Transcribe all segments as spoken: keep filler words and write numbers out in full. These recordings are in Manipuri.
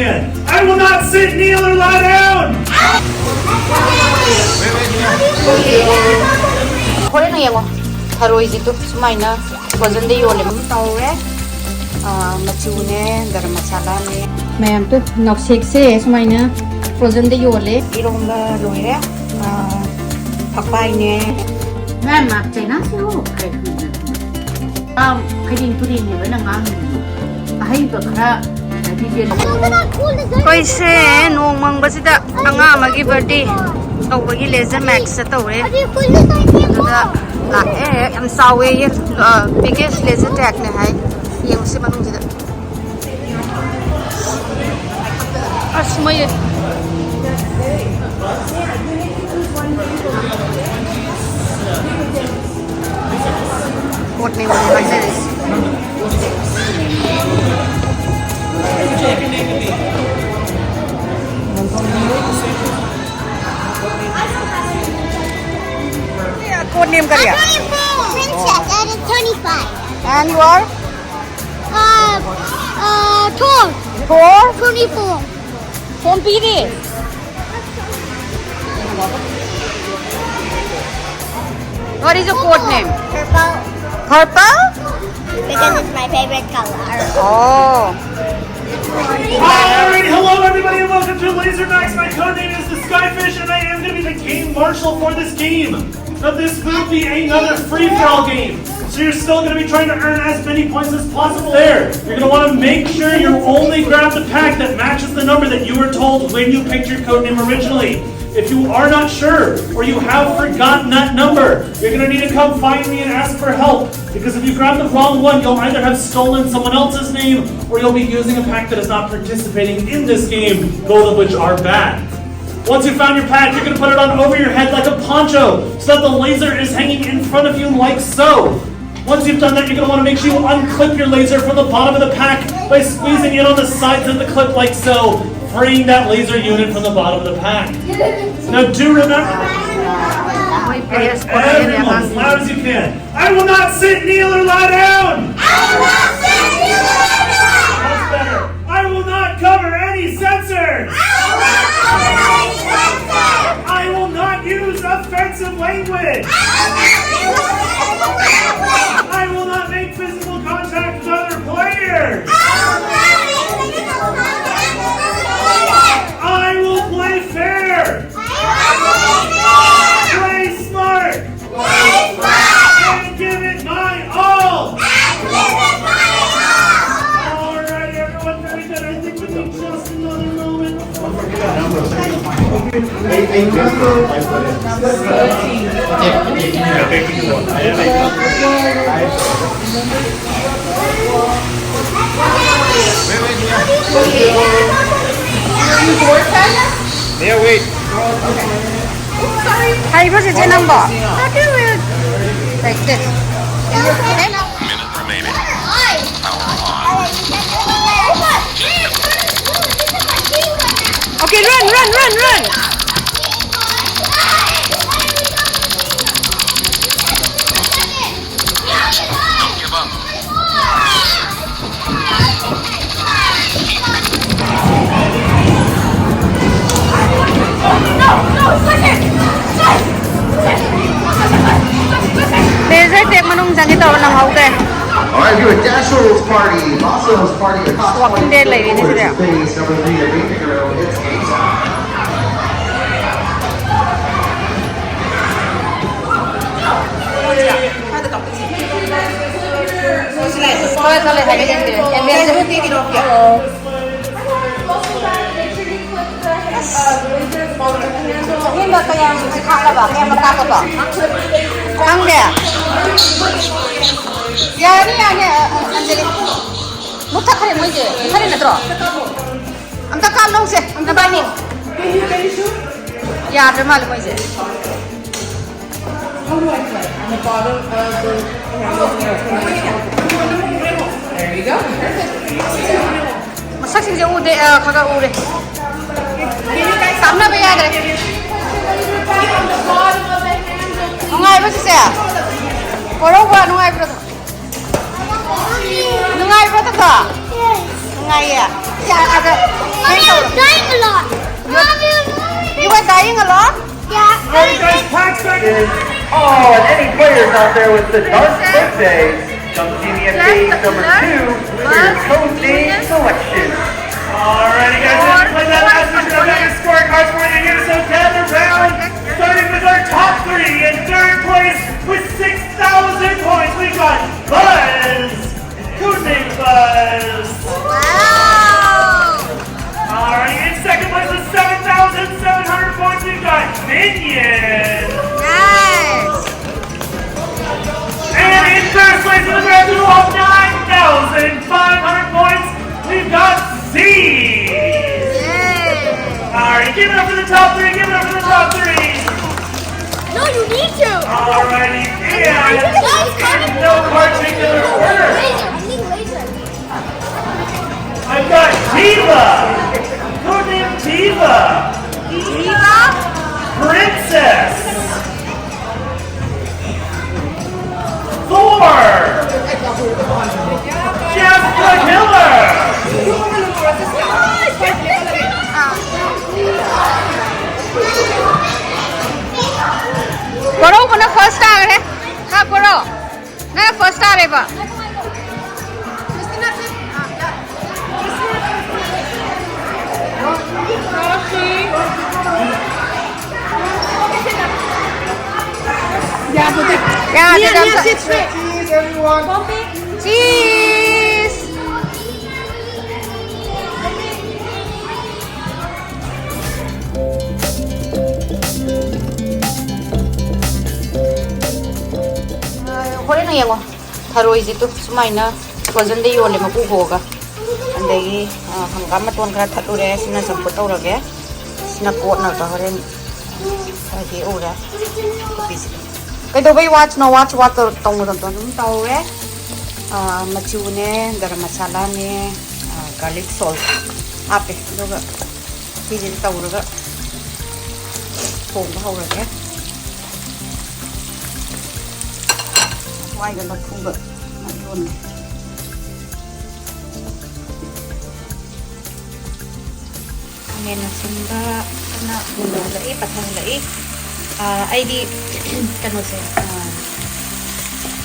I will not sit, kneel, or lie down! ꯍꯣꯔꯦꯟ ꯌꯦꯡꯉꯣ, ꯊꯔꯣꯏꯁꯤꯗ ꯁꯨꯃꯥꯏꯅ ꯐ꯭ꯔꯣꯖꯟꯗ ꯌꯣꯜꯂꯦ꯫ ꯇꯧꯔꯦ꯫ ꯑꯥ, ꯃꯆꯨꯅꯦ, ꯒꯔꯝ ꯃꯁꯥꯂꯥꯅꯦ꯫ ꯃꯌꯥꯝꯗꯣ, ꯅꯥꯎꯁꯦꯛꯁꯦ ꯁꯨꯃꯥꯏꯅ ꯐ꯭ꯔꯣꯖꯟꯗ ꯌꯣꯜꯂꯦ꯫ ꯏꯔꯣꯝꯕ ꯂꯣꯏꯔꯦ꯫ ꯑꯥ, ꯐꯛꯄꯥꯏꯅꯦ꯫ ꯃꯌꯥꯝ ꯉꯥꯛ ꯆꯩꯅꯥꯁꯤꯕꯨ ꯀꯩ ꯈꯪꯗꯦ꯫ ꯌꯥꯝ ꯐꯩꯔꯦꯡ ꯇꯨꯔꯦꯡꯅꯦꯕ ꯑꯩꯅ ꯉꯥꯡꯉꯤꯁꯦ꯫ ꯑꯍꯩꯕ ꯈꯔ ꯍꯥꯏꯕꯤꯒꯦ꯫ ꯑꯩꯈꯣꯏꯁꯦ ꯅꯣꯡ ꯃꯪꯕꯁꯤꯗ ꯑꯉꯥꯡ ꯑꯃꯒꯤ ꯕꯥꯔꯗꯦ ꯇꯧꯕꯒꯤ ꯂꯦꯖꯔ ꯃꯦꯛꯁꯇ ꯇꯧꯔꯦ꯫ ꯑꯗꯨꯗ ꯂꯥꯛꯑꯦ꯫ ꯌꯥꯝ ꯆꯥꯎꯋꯦ꯫ ꯕꯤꯒꯦꯁ ꯂꯦꯖꯔ ꯇ꯭ꯔꯦꯛꯅꯦ ꯍꯥꯏ꯫ ꯌꯦꯡꯉꯨꯁꯤ ꯃꯅꯨꯡꯁꯤꯗ꯫ ꯑꯁ, ꯃꯣꯏ ꯀꯣꯠꯅꯦ ꯃꯣꯏ ꯍꯥꯏꯖꯔꯤꯁꯦ꯫ ꯀꯣꯠ ꯅꯦꯝ ꯀꯔꯤ? Princess and it's twenty-five. And you are? Uh, uh, Thor, Thor? twenty-four. ꯄꯣꯝꯄꯤꯗꯤ? What is your code name? Purple, Purple? because it's my favorite color. Oh. Alrighty, hello everybody and welcome to Laser Max. My code name is the Skyfish and I am going to be the game marshal for this game. Now this will be another free-for-all game. So you're still going to be trying to earn as many points as possible there. You're going to want to make sure you only grab the pack that matches the number that you were told when you picked your code name originally. If you are not sure or you have forgotten that number, you're going to need to come find me and ask for help. Because if you grab the wrong one, you'll either have stolen someone else's name or you'll be using a pack that is not participating in this game, both of which are bad. Once you found your pack, you're going to put it on over your head like a poncho so that the laser is hanging in front of you like so. Once you've done that, you're going to want to make sure you unclip your laser from the bottom of the pack by squeezing in on the sides of the clip like so, freeing that laser unit from the bottom of the pack. Now do remember, ꯃꯣꯏ players everyone, as loud as you can. I will not sit, kneel, or lie down! I will not sit, kneel, or lie down! That's better. I will not Cover any censors. I will not use offensive language. I will not make physical contact with other players. I will play fair. Play smart. And give it my all. All right, everyone, very good. I think we need just another moment. Yeah, wait. ꯍꯩꯕ꯭ꯔꯣ ꯆꯦꯆꯦ ꯅꯪꯕꯣ? How do you like this? Okay, run, run, run, run. Laser tag ꯃꯅꯨꯡ ꯆꯪꯒꯦ ꯇꯧꯔ ꯅꯪꯍꯧꯗ꯭ꯔꯦ꯫ All right, if you're a Dasher Party, Maso's Party, or Cosplay Walking Dead ꯂꯩꯔꯤꯅꯦ ꯁꯤꯗ꯫ Space number three, the Green Hero, it's game time. ꯍꯣꯏ ꯈꯜꯂꯦ ꯍꯥꯏꯒꯦ ꯌꯦꯡꯗꯦ ꯑꯦꯗꯚꯦꯟꯆꯔ ꯑꯍꯦꯟꯕ ꯀꯌꯥꯝ ꯍꯥꯞꯂꯕ ꯀꯌꯥꯝ ꯀꯥꯞꯄꯕ ꯈꯪꯗꯦ ꯌꯥꯔꯅꯤ ꯌꯥꯔꯅꯤ ꯑ, ꯑ, ꯑꯟꯖꯂꯤ ꯃꯨꯠꯊꯠꯈ꯭ꯔꯦ ꯃꯣꯏꯁꯦ ꯃꯨꯠꯊꯠꯂꯤ ꯅꯠꯇ꯭ꯔꯣ ꯑꯝꯇ ꯀꯥꯞꯅꯧꯁꯦ ꯅꯕꯥꯅꯤ ꯌꯥꯗ꯭ꯔ ꯃꯥꯜꯂꯦ ꯃꯣꯏꯁꯦ ꯃꯁꯛꯁꯤꯡꯁꯦ ꯎꯗꯦ ꯑ, ꯈꯔ ꯈꯔ ꯎꯔꯦ ꯀꯥꯞꯅꯕ ꯌꯥꯗ꯭ꯔꯦ ꯅꯨꯡꯉꯥꯏꯕ ꯆꯤꯆꯦ ꯀꯣꯔꯧꯕ ꯅꯨꯡꯉꯥꯏꯕ꯭ꯔꯣ ꯅꯨꯡꯉꯥꯏꯕ꯭ꯔꯣ ꯇꯥꯇꯣ Yeah, yeah. Yeah, I got, Mommy, I'm dying a lot. Mommy, I'm dying. You were dying a lot? Yeah. All right, guys, Paxton. Oh, and any players out there with the Dark Birthday, come see me at stage number two for your code name selection. Alrighty, guys, let's play that last one. I'm gonna score cards for you here, so gather round. Starting with our top three, in third place with six thousand points, we've got Buzz. Good name, Buzz. Wow. Alright, in second place with seven thousand seven hundred points, we've got Minion. Nice. And in first place with a grand total of nine thousand five hundred points, we've got Z. Yay. Alright, give it up for the top three, give it up for the top three. No, you need to. Alrighty, and in no particular order. I've got Diva. Code name Diva. Diva? Princess. Thor. Jeff the Killer. ꯀꯣꯔꯧꯕꯅ first ꯇꯥꯈ꯭ꯔꯦ꯫ ꯍꯥꯞꯄꯔꯣ? ꯅꯪ first ꯇꯥꯔꯦꯕ꯫ ꯌꯥꯗꯦꯗ ꯑꯝꯇ꯫ Cheese, everyone. Cheese. ꯍꯣꯔꯦꯟ ꯌꯦꯡꯉꯣ꯫ ꯊꯔꯣꯏꯁꯤꯗ ꯁꯨꯃꯥꯏꯅ ꯐ꯭ꯔꯣꯖꯟꯗ ꯌꯣꯜꯂꯦ, ꯃꯀꯨ ꯈꯣꯛꯑꯒ꯫ ꯑꯗꯒꯤ, ꯑ, ꯍꯪꯒꯥꯝ ꯃꯇꯣꯟ ꯈꯔ ꯊꯠꯂꯨꯔꯦ꯫ ꯁꯤꯅ ꯆꯝꯐꯨꯠ ꯇꯧꯔꯒꯦ꯫ ꯁꯤꯅ ꯀꯣꯠꯅꯕ ꯍꯣꯔꯦꯟ ꯈꯔ ꯍꯦꯛꯎꯔꯦ꯫ ꯀꯣꯕꯤꯁꯦ꯫ ꯀꯩꯗꯧꯕꯩ ꯋꯥꯠꯁꯅꯣ? ꯋꯥꯠꯁ ꯋꯥꯠ ꯇꯧ-, ꯇꯧꯅ ꯇꯧꯅ ꯑꯗꯨꯝ ꯇꯧꯔꯦ꯫ ꯑ, ꯃꯆꯨꯅꯦ, ꯒꯔꯝ ꯃꯁꯥꯂꯥꯅꯦ, ꯑ, garlic salt ꯍꯥꯞꯄꯦ꯫ ꯑꯗꯨꯒ ꯁꯤꯁꯤꯗ ꯇꯧꯔꯒ ꯊꯣꯡꯕ ꯍꯧꯔꯒꯦ꯫ ꯍꯋꯥꯏꯒ ꯂꯐꯨꯒ ꯏꯔꯣꯟꯒꯦ꯫ ꯍꯦꯟꯅ ꯁꯤꯟꯕ ꯀꯟꯅ ꯃꯨꯜꯍꯜꯂꯛꯏ, ꯄꯠꯊꯍꯜꯂꯛꯏ꯫ ꯑꯥ, ꯑꯩꯗꯤ ꯀꯩꯅꯣꯁꯦ, ꯑꯥ,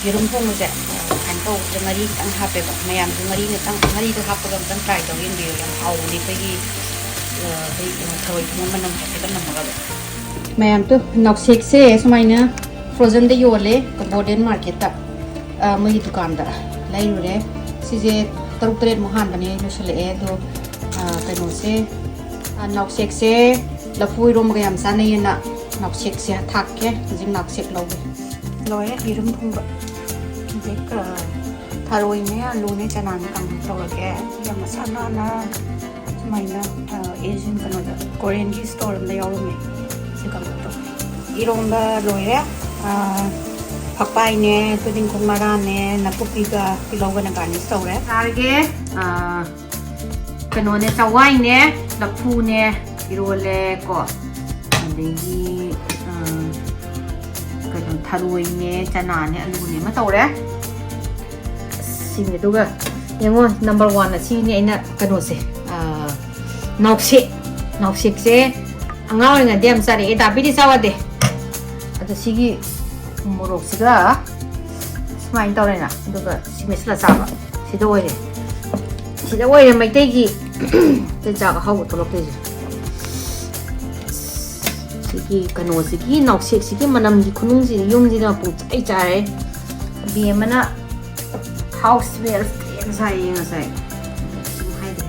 ꯌꯦꯔꯨꯝ ꯊꯣꯡꯕꯁꯦ, ꯑꯥ, ꯀꯩꯅꯣ ꯇꯧꯕꯁꯦ, ꯉꯥꯔꯤ ꯈꯤꯇꯪ ꯍꯥꯞꯄꯦꯕ꯫ ꯃꯌꯥꯝꯁꯨ ꯉꯥꯔꯤ ꯈꯤꯇꯪ, ꯉꯥꯔꯤꯗꯣ ꯍꯥꯞꯄꯒ ꯑꯝꯇꯪ try ꯇꯧ ꯌꯦꯡꯕꯤꯌꯨ꯫ ꯌꯥꯝ ꯍꯥꯎꯕꯅꯦ ꯑꯩꯈꯣꯏꯒꯤ, ꯑꯥ, ꯑꯩꯈꯣꯏ, ꯑꯥ, ꯊꯔꯣꯏ ꯊꯣꯡꯕ ꯃꯅꯝ ꯍꯥꯏꯐꯦꯠꯇꯪ ꯅꯝꯃꯒ꯫ ꯃꯌꯥꯝꯗꯣ ꯅꯥꯎꯁꯦꯛꯁꯦ ꯁꯨꯃꯥꯏꯅ frozenꯗ ꯌꯣꯜꯂꯦ, ꯕꯣꯔꯗꯦꯟ ꯃꯥꯔꯀꯦꯠꯇ, ꯑ, ꯃꯣꯏꯒꯤ ꯗꯨꯀꯥꯟꯗ ꯂꯩꯔꯨꯔꯦ꯫ ꯁꯤꯁꯦ ꯇꯔꯨꯛ ꯇꯔꯦꯠꯃꯨꯛ ꯍꯥꯟꯕꯅꯦ, ꯂꯣꯏꯁꯤꯜꯂꯛꯑꯦ꯫ ꯑꯗꯣ, ꯑ, ꯀꯩꯅꯣꯁꯦ, ꯑ, ꯅꯥꯎꯁꯦꯛꯁꯦ ꯂꯐꯨ ꯏꯔꯣꯝꯕꯒ ꯌꯥꯝ ꯆꯥꯅꯩꯌꯦꯅ ꯅꯥꯎꯁꯦꯛꯁꯦ ꯊꯥꯛꯀꯦ꯫ ꯍꯧꯖꯤꯛ ꯅꯥꯎꯁꯦꯛ ꯂꯧꯒꯦ꯫ ꯂꯣꯏꯔꯦ ꯌꯦꯔꯨꯝ ꯊꯣꯡꯕ꯫ ꯍꯧꯖꯤꯛ, ꯑ, ꯊꯔꯣꯏꯅꯦ, ꯑꯂꯨꯅꯦ, ꯆꯅꯥꯅꯦ ꯀꯥꯡꯍꯧ ꯇꯧꯔꯒꯦ꯫ ꯌꯥꯝ ꯃꯁꯥ ꯅꯥꯟꯅ ꯁꯨꯃꯥꯏꯅ, ꯑ, Asian ꯀꯩꯅꯣꯗ, Koreanꯒꯤ store ꯑꯃꯗ ꯌꯥꯎꯔꯝꯃꯦ꯫ ꯁꯤ ꯀꯥꯡꯍꯧ ꯇꯧ-, ꯏꯔꯣꯝꯕ ꯂꯣꯏꯔꯦ꯫ ꯑ, ꯐꯛꯄꯥꯏꯅꯦ, ꯇꯨꯅꯤꯡꯈꯣꯛ ꯃꯔꯥꯅꯦ, ꯅꯥꯀꯨꯞꯄꯤꯒ ꯇꯤꯜꯍꯧꯒꯅ garnish ꯇꯧꯔꯦ꯫ ꯆꯥꯔꯒꯦ꯫ ꯑ, ꯀꯩꯅꯣꯅꯦ, ꯆꯋꯥꯏꯅꯦ, ꯂꯐꯨꯅꯦ, ꯏꯔꯣꯜꯂꯦ ꯀꯣ꯫ ꯑꯗꯒꯤ, ꯑ, ꯀꯩꯅꯣ, ꯊꯔꯣꯏꯅꯦ, ꯆꯅꯥꯅꯦ, ꯑꯂꯨꯅꯦ ꯑꯃ ꯇꯧꯔꯦ꯫ ꯁꯤꯅꯤ꯫ ꯑꯗꯨꯒ ꯌꯦꯡꯉꯣ, number one ꯑꯁꯤꯅꯤ ꯑꯩꯅ ꯀꯩꯅꯣꯁꯦ, ꯑ, ꯅꯥꯎꯁꯦꯛ꯫ ꯅꯥꯎꯁꯦꯛꯁꯦ ꯑꯉꯥꯡ ꯑꯣꯏꯔꯤꯉꯩꯗ ꯌꯥꯝ ꯆꯥꯔꯛꯑꯦ꯫ ꯗꯥꯕꯤꯗꯤ ꯆꯥꯎ ꯌꯥꯗꯦ꯫ ꯑꯗꯣ ꯁꯤꯒꯤ ꯃꯣꯔꯣꯛꯁꯤꯒ ꯁꯨꯃꯥꯏꯅ ꯇꯧꯔꯦꯅ, ꯑꯗꯨꯒ ꯁꯤ ꯃꯦꯠꯁꯤꯜꯂ ꯆꯥꯕ꯫ ꯁꯤꯗ ꯑꯣꯏꯔꯦ, ꯁꯤꯗ ꯑꯣꯏꯔꯦ ꯃꯩꯇꯩꯒꯤ ꯆꯤꯟꯖꯥꯛ ꯑꯍꯥꯎꯕ ꯊꯣꯛꯂꯛꯇꯣꯏꯁꯦ꯫ ꯁꯤꯒꯤ ꯀꯩꯅꯣꯁꯤꯒꯤ, ꯅꯥꯎꯁꯦꯛꯁꯤꯒꯤ ꯃꯅꯝꯒꯤ ꯈꯨꯅꯨꯡꯁꯤꯗꯤ ꯌꯨꯝꯁꯤꯗ ꯃꯄꯨꯡ ꯆꯥꯏ ꯆꯥꯏꯔꯦ꯫ ꯕꯦꯝꯃꯅ house smell ꯐꯖꯅ ꯁꯥꯏꯌꯦ ꯉꯁꯥꯏ꯫ ꯑꯗꯨꯝ ꯍꯥꯏꯗ꯭ꯔꯦ꯫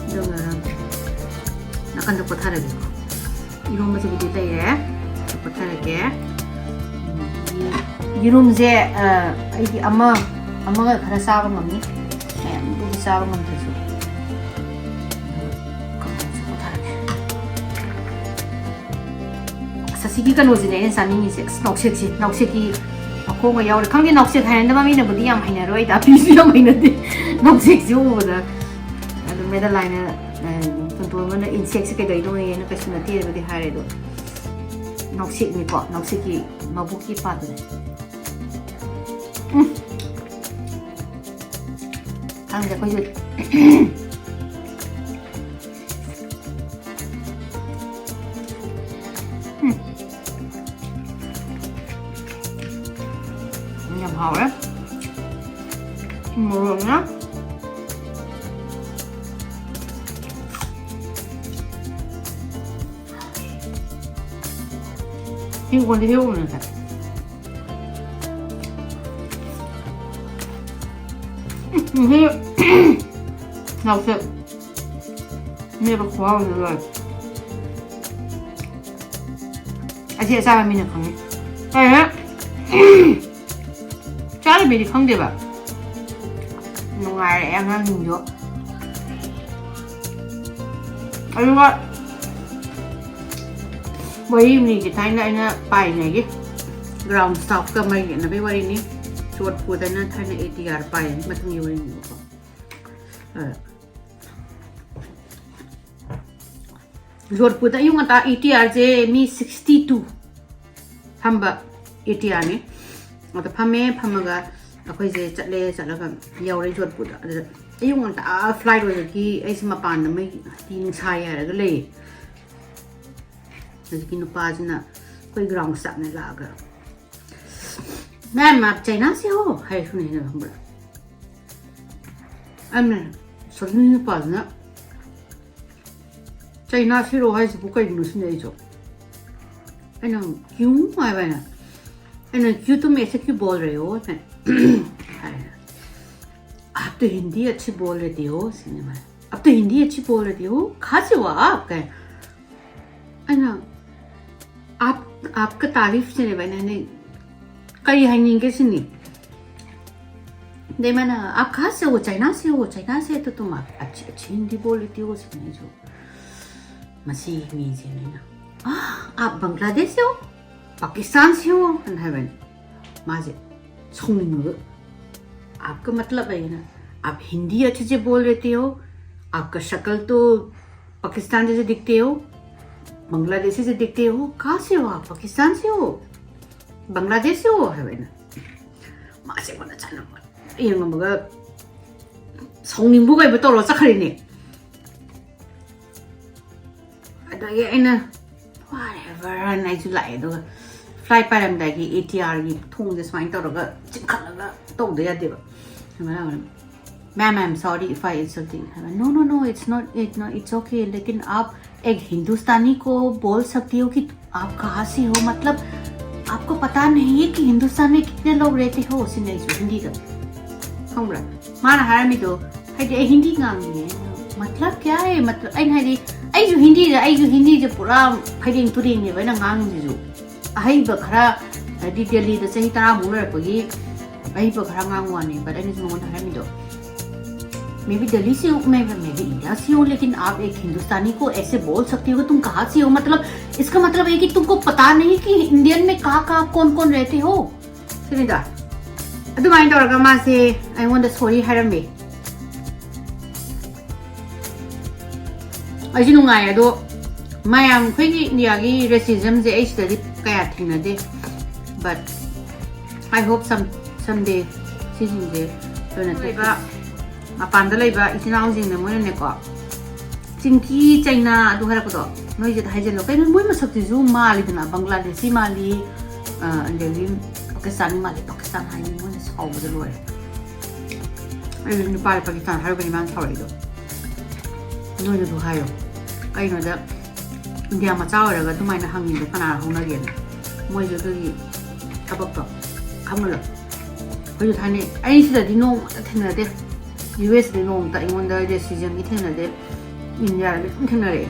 ꯑꯗꯨꯒ ꯅꯥꯀꯟꯗ ꯀꯣꯊꯔꯒꯦꯀꯣ꯫ ꯏꯔꯣꯝꯕꯁꯤꯕꯨꯗꯤ ꯂꯩꯔꯦ꯫ ꯀꯣꯊꯔꯒꯦ꯫ ꯌꯦꯔꯨꯝꯁꯦ, ꯑ, ꯑꯩꯗꯤ ꯑꯃ, ꯑꯃꯒ ꯈꯔ ꯆꯥꯕ ꯉꯝꯅꯤ꯫ ꯃꯌꯥꯝꯗꯨꯗꯤ ꯆꯥꯕ ꯉꯝꯗ꯭ꯔꯁꯨ꯫ ꯀꯥꯡꯍꯧꯁꯦ ꯀꯣꯊꯔꯒꯦ꯫ ꯑꯁ, ꯑꯁꯤꯒꯤ ꯀꯩꯅꯣꯁꯤꯅꯦ ꯑꯩꯅ ꯆꯥꯅꯤꯡꯉꯤꯁꯦ꯫ ꯑꯁ, ꯅꯥꯎꯁꯦꯛꯁꯦ, ꯅꯥꯎꯁꯦꯛꯀꯤ ꯃꯈꯣꯡꯒ ꯌꯥꯎꯔꯦ꯫ ꯈꯪꯗꯦ, ꯅꯥꯎꯁꯦꯛ ꯍꯥꯏꯅꯗꯕ ꯃꯤꯅꯕꯨꯗꯤ ꯌꯥꯝ ꯍꯩꯅꯔꯣꯏ, ꯗꯥꯕꯤꯁꯨ ꯌꯥꯝ ꯍꯩꯅꯗꯦ ꯅꯥꯎꯁꯦꯛꯁꯦ ꯎꯕꯗ꯫ ꯑꯗꯨ Madelineꯅ, ꯑ, ꯇꯣꯟꯇꯣꯟꯕꯅ insectꯁꯦ ꯀꯩꯗꯧꯅꯣꯌꯦꯅ ꯀꯩꯁꯨ ꯅꯠꯇꯦꯅꯕꯨꯗꯤ ꯍꯥꯏꯔꯦ, ꯑꯗꯣ ꯅꯥꯎꯁꯦꯛꯅꯤꯀꯣ, ꯅꯥꯎꯁꯦꯛꯀꯤ ꯃꯕꯨꯛꯀꯤ part ꯇꯨꯅꯦ꯫ ꯎꯝ꯫ ꯈꯪꯗꯦ, ꯑꯩꯈꯣꯏꯁꯨ꯫ ꯍꯥꯎꯔꯦ꯫ ꯃꯣꯔꯣꯛꯅ ꯍꯤꯡꯒꯣꯜꯗ ꯍꯦꯛꯎꯕꯅꯦ꯫ ꯎꯝ, ꯁꯤ ꯂꯥꯎꯁꯦ꯫ ꯃꯦꯠꯄ ꯈꯨꯍꯥꯎꯁꯦ ꯂꯣꯏꯔꯦ꯫ ꯑꯁꯤ ꯑꯆꯥꯕ ꯃꯤꯅ ꯈꯪꯉꯤ꯫ ꯂꯣꯏꯔꯦ꯫ ꯆꯥꯗꯕꯤꯗꯤ ꯈꯪꯗꯦꯕ꯫ ꯅꯨꯡꯉꯥꯏꯔꯛꯑꯦ ꯑꯉꯥꯡꯁꯤꯡꯁꯨ꯫ ꯑꯗꯨꯒ ꯋꯥꯔꯤ ꯑꯃ ꯂꯤꯒꯦ, ꯊꯥꯏꯅ ꯑꯩꯅ ꯄꯥꯏꯉꯩꯒꯤ ꯒ꯭ꯔꯥꯎꯟ ꯁ꯭ꯇꯥꯐꯀ ꯃꯔꯤ ꯌꯦꯠꯅꯕꯒꯤ ꯋꯥꯔꯤꯅꯤ꯫ ꯆꯣꯠꯄꯨꯗꯅ ꯊꯥꯏꯅ ꯑꯦ ꯇꯤ ꯑꯥꯔ ꯄꯥꯏ ꯃꯇꯨꯡꯒꯤ ꯋꯥꯔꯤꯅꯦꯕꯀꯣ꯫ ꯑ, ꯖꯣꯙꯄꯨꯔꯗ ꯑꯌꯨꯛ ꯉꯟꯇꯥ ꯏ ꯇꯤ ꯑꯥꯔꯁꯦ ꯃꯤ ꯁꯤꯛꯁꯇꯤ ꯇꯨ ꯐꯝꯕ ꯏ ꯇꯤ ꯑꯥꯔꯅꯤ꯫ ꯑꯗ ꯐꯝꯃꯦ, ꯐꯝꯃꯒ ꯑꯩꯈꯣꯏꯁꯦ ꯆꯠꯂꯦ, ꯆꯠꯂꯒ ꯌꯧꯔꯦ ꯖꯣꯙꯄꯨꯔꯗ꯫ ꯑꯗꯨꯗ ꯑꯌꯨꯛ ꯉꯟꯇꯥ ꯐ꯭ꯂꯥꯏꯠ ꯑꯣꯏꯕꯒꯤ ꯑꯩꯁꯦ ꯃꯄꯥꯟꯗ ꯃꯩ ꯇꯤ ꯅꯨꯡꯁꯥ ꯌꯥꯏꯔꯒ ꯂꯩꯌꯦ꯫ ꯍꯧꯖꯤꯛꯀꯤ ꯅꯨꯄꯥꯁꯤꯅ ꯑꯩꯈꯣꯏ ꯒ꯭ꯔꯥꯎꯟ ꯁ꯭ꯇꯥꯐꯅ ꯂꯥꯛꯑꯒ, "ꯃꯦꯝ, ꯑꯥꯞ ꯆꯥꯏꯅꯥ ꯁꯦ ꯍꯣ?" ꯍꯥꯏꯔꯛꯄꯅꯦ ꯑꯩꯅ, ꯈꯪꯕ꯭ꯔꯥ? ꯑꯩꯅ, ꯁꯣꯗꯅꯤ ꯅꯨꯄꯥꯗꯨꯅ, "ꯆꯥꯏꯅꯥ ꯁꯤꯔꯣ ꯍꯥꯏꯁꯤꯕꯨ ꯀꯩꯒꯤꯅꯣ?" ꯁꯤꯅꯦ ꯑꯩꯁꯨ꯫ ꯑꯩꯅ, "ꯀ꯭ꯌꯨ?" ꯍꯥꯏꯕ ꯑꯩꯅ꯫ ꯑꯩꯅ, "ꯀ꯭ꯌꯨ ꯇꯨꯝ ꯑꯦꯁꯦ ꯀ꯭ꯌꯨ ꯕꯣꯜ ꯔꯦ ꯍꯣ?" ꯍꯥꯏ꯫ "ꯑꯥꯞ ꯇꯣ ꯍꯤꯟꯗꯤ ꯑꯆꯤ ꯕꯣꯜ ꯂꯦꯇꯤ ꯍꯣ?" ꯁꯤꯅꯦ ꯃꯥꯅ꯫ "ꯑꯥꯞ ꯇꯣ ꯍꯤꯟꯗꯤ ꯑꯆꯤ ꯕꯣꯜ ꯂꯦꯇꯤ ꯍꯣ? ꯈꯥꯁꯤ ꯋꯥ ꯑꯥꯞ ꯀꯩ?" ꯑꯩꯅ, "ꯑꯥꯞ, ꯑꯥꯞꯀ ꯇꯥꯔꯤꯐ ꯁꯤꯅꯦꯕ ꯑꯩꯅ ꯍꯥꯏꯅꯤꯡ-, ꯀꯔꯤ ꯍꯥꯏꯅꯤꯡꯒꯦ ꯁꯤꯅꯤ?" ꯑꯗꯩ ꯃꯥꯅ, "ꯑꯥꯞ ꯀꯍꯥ ꯁꯦ ꯍꯣ? ꯆꯥꯏꯅꯥ ꯁꯦ ꯍꯣ? ꯆꯥꯏꯅꯥ ꯁꯦ ꯇꯣ ꯇꯨꯝ ꯑꯥꯞ ꯑꯆꯤ, ꯑꯆꯤ ꯍꯤꯟꯗꯤ ꯕꯣꯜ ꯂꯦꯇꯤ ꯍꯣ?" ꯁꯤꯅꯦ ꯑꯩꯁꯨ꯫ ꯃꯁꯤꯒꯤ ꯃꯤꯁꯦ ꯑꯩꯅ, "ꯑꯥ, ꯑꯥꯞ ꯕꯪꯒ꯭ꯂꯥꯗꯦꯁ ꯁꯦ ꯍꯣ? ꯄꯥꯀꯤꯁꯇꯥꯟ ꯁꯦ ꯍꯣ?" ꯍꯥꯏꯅ ꯍꯥꯏꯕꯅꯤ꯫ ꯃꯥꯁꯦ ꯁꯥꯎꯅꯤꯡꯉꯒ, "आपका मतलब है ना, आप हिंदी अच्छे से बोल लेते हो, आपका शक्ल तो पाकिस्तान जैसे दिखते हो, बांग्लादेशी से दिखते हो, कहाँ से हो आप? पाकिस्तान से हो? बांग्लादेश से हो?" ꯍꯥꯏꯕ ꯑꯩꯅ꯫ ꯃꯥꯁꯦ ꯑꯩꯉꯣꯟꯗ ꯆꯠꯅꯕ ꯌꯦꯡꯉꯝꯃꯒ ꯁꯥꯎꯅꯤꯡꯕ ꯀꯩꯕ ꯇꯧꯔꯒ ꯆꯠꯈ꯭ꯔꯤꯅꯦ꯫ ꯑꯗꯒꯤ ꯑꯩꯅ, "Whatever" ꯍꯥꯏꯅ ꯑꯩꯁꯨ ꯂꯥꯛꯑꯦ꯫ ꯑꯗꯨꯒ ꯐ꯭ꯂꯥꯏꯠ ꯄꯥꯏꯔꯝꯗꯥꯏꯒꯤ ꯑꯦ ꯇꯤ ꯑꯥꯔꯒꯤ ꯊꯣꯡꯁꯦ ꯁꯨꯃꯥꯏꯅ ꯇꯧꯔꯒ ꯆꯤꯡꯈꯠꯂꯒ ꯇꯧꯗ ꯌꯥꯗꯦꯕ꯫ ꯁꯨꯃꯥꯏꯅ ꯍꯥꯏꯕꯅꯦ, "Ma'am, I'm sorry if I insulting." ꯍꯥꯏꯕ, "No, no, no, it's not, it, no, it's okay, लेकिन आप एक हिंदुस्तानी को बोल सकती हो कि आप कहाँ से हो, मतलब आपको पता नहीं है कि हिंदुस्तान में कितने लोग रहते हो?" ꯁꯤꯅ ꯑꯩꯁꯨ ꯍꯤꯟꯗꯤꯗ, ꯈꯪꯕ꯭ꯔꯥ? ꯃꯥꯅ ꯍꯥꯏꯔꯝꯃꯤꯗꯣ, ꯍꯥꯏꯗꯤ ꯑꯩ ꯍꯤꯟꯗꯤ ꯉꯥꯡꯉꯤꯅꯦ꯫ "मतलब क्या है, मतलब?" ꯑꯩꯅ ꯍꯥꯏꯗꯤ, ꯑꯩꯁꯨ ꯍꯤꯟꯗꯤꯗ, ꯑꯩꯁꯨ ꯍꯤꯟꯗꯤꯁꯦ ꯄꯨꯔꯥ ꯐꯩꯔꯦꯡ ꯇꯨꯔꯦꯡꯅꯦꯕ ꯑꯩꯅ ꯉꯥꯡꯉꯤꯁꯤꯁꯨ꯫ ꯑꯍꯩꯕ ꯈꯔ, ꯍꯥꯏꯗꯤ ꯗꯦꯜꯂꯤꯗ ꯆꯍꯤ ꯇꯔꯥꯃꯨꯛ ꯂꯩꯔꯛꯄꯒꯤ ꯑꯍꯩꯕ ꯈꯔ ꯉꯥꯡꯕ ꯋꯥꯅꯤ, but ꯑꯩꯅꯁꯨ ꯃꯉꯣꯟꯗ ꯍꯥꯏꯔꯝꯃꯤꯗꯣ, "मैं भी दिल्ली से हूँ, मैं, मैं भी इंडिया से हूँ, लेकिन आप एक हिंदुस्तानी को ऐसे बोल सकते हो, तुम कहाँ से हो? मतलब, इसका मतलब है कि तुमको पता नहीं कि इंडियन में कहाँ कहाँ कौन कौन रहते हो?" ꯁꯤꯅꯤꯗ꯫ ꯑꯗꯨꯃꯥꯏꯅ ꯇꯧꯔꯒ ꯃꯥꯁꯦ ꯑꯩꯉꯣꯟꯗ ꯁꯣꯔꯤ ꯍꯥꯏꯔꯝꯃꯦ꯫ ꯑꯩꯁꯨ ꯅꯨꯡꯉꯥꯏ꯫ ꯑꯗꯣ ꯃꯌꯥꯝ, ꯑꯩꯈꯣꯏꯒꯤ ꯏꯟꯗꯤꯌꯥꯒꯤ ꯔꯦꯁꯤꯖꯝꯁꯦ ꯑꯩ ꯁꯤꯗꯗꯤ ꯀꯌꯥ ꯊꯦꯡꯅꯗꯦ, but I hope some, someday ꯁꯤꯁꯤꯡꯁꯦ ꯂꯣꯏꯅ ꯂꯩꯕ, ꯃꯄꯥꯟꯗ ꯂꯩꯕ ꯏꯆꯤꯟ ꯏꯅꯥꯎꯁꯤꯡꯅ ꯃꯣꯏꯅꯅꯦꯀꯣ, "ꯆꯤꯡꯀꯤ ꯆꯩꯅꯥ" ꯑꯗꯨ ꯍꯥꯏꯔꯛꯄꯗꯣ, ꯅꯣꯏꯁꯤꯗ ꯍꯥꯏꯖꯜꯂꯣ꯫ ꯀꯩꯅꯣ, ꯃꯣꯏ ꯃꯁꯛꯁꯤꯁꯨ ꯃꯥꯜꯂꯤꯗꯅ, ꯕꯪꯒ꯭ꯂꯥꯗꯦꯁꯤ ꯃꯥꯜꯂꯤ, ꯑ, ꯑꯗꯒꯤ ꯄꯥꯀꯤꯁꯇꯥꯅꯤ ꯃꯥꯜꯂꯤ, ꯄꯥꯀꯤꯁꯇꯥꯟ ꯍꯥꯏꯅꯤ꯫ ꯃꯣꯏꯅ ꯁꯥꯎꯕꯗ ꯂꯣꯏꯔꯦ꯫ ꯑꯩ ꯅꯨꯄꯥꯗ ꯄꯥꯀꯤꯁꯇꯥꯟ ꯍꯥꯏꯔꯨꯕꯅꯤ ꯃꯥꯅ ꯁꯥꯎꯔꯛꯏꯗꯣ꯫ ꯅꯣꯏꯅꯁꯨ ꯍꯥꯏꯌꯣ꯫ ꯀꯩꯅꯣꯗ, ꯏꯟꯗꯤꯌꯥ ꯃꯆꯥ ꯑꯣꯏꯔꯒ ꯑꯗꯨꯃꯥꯏꯅ ꯍꯪꯉꯤꯗꯣ ꯀꯅꯥꯅ ꯍꯧꯅꯒꯦꯅ? ꯃꯣꯏꯁꯨ ꯑꯗꯨꯒꯤ ꯊꯕꯛꯇꯣ ꯈꯪꯉꯨꯔꯣ꯫ ꯑꯩꯈꯣꯏꯁꯨ ꯊꯥꯏꯅꯩ, ꯑꯩ ꯁꯤꯗꯗꯤ ꯅꯣꯡꯃꯇ ꯊꯦꯡꯅꯗꯦ꯫ ꯌꯨ ꯑꯦꯁꯇꯗꯤ ꯅꯣꯡꯃꯇ ꯑꯩꯉꯣꯟꯗ ꯔꯦꯁꯤꯖꯝꯒꯤ ꯊꯦꯡꯅꯗꯦ꯫ ꯏꯟꯗꯤꯌꯥꯗꯗꯤ ꯑꯗꯨꯝ ꯊꯦꯡꯅꯔꯛꯑꯦ꯫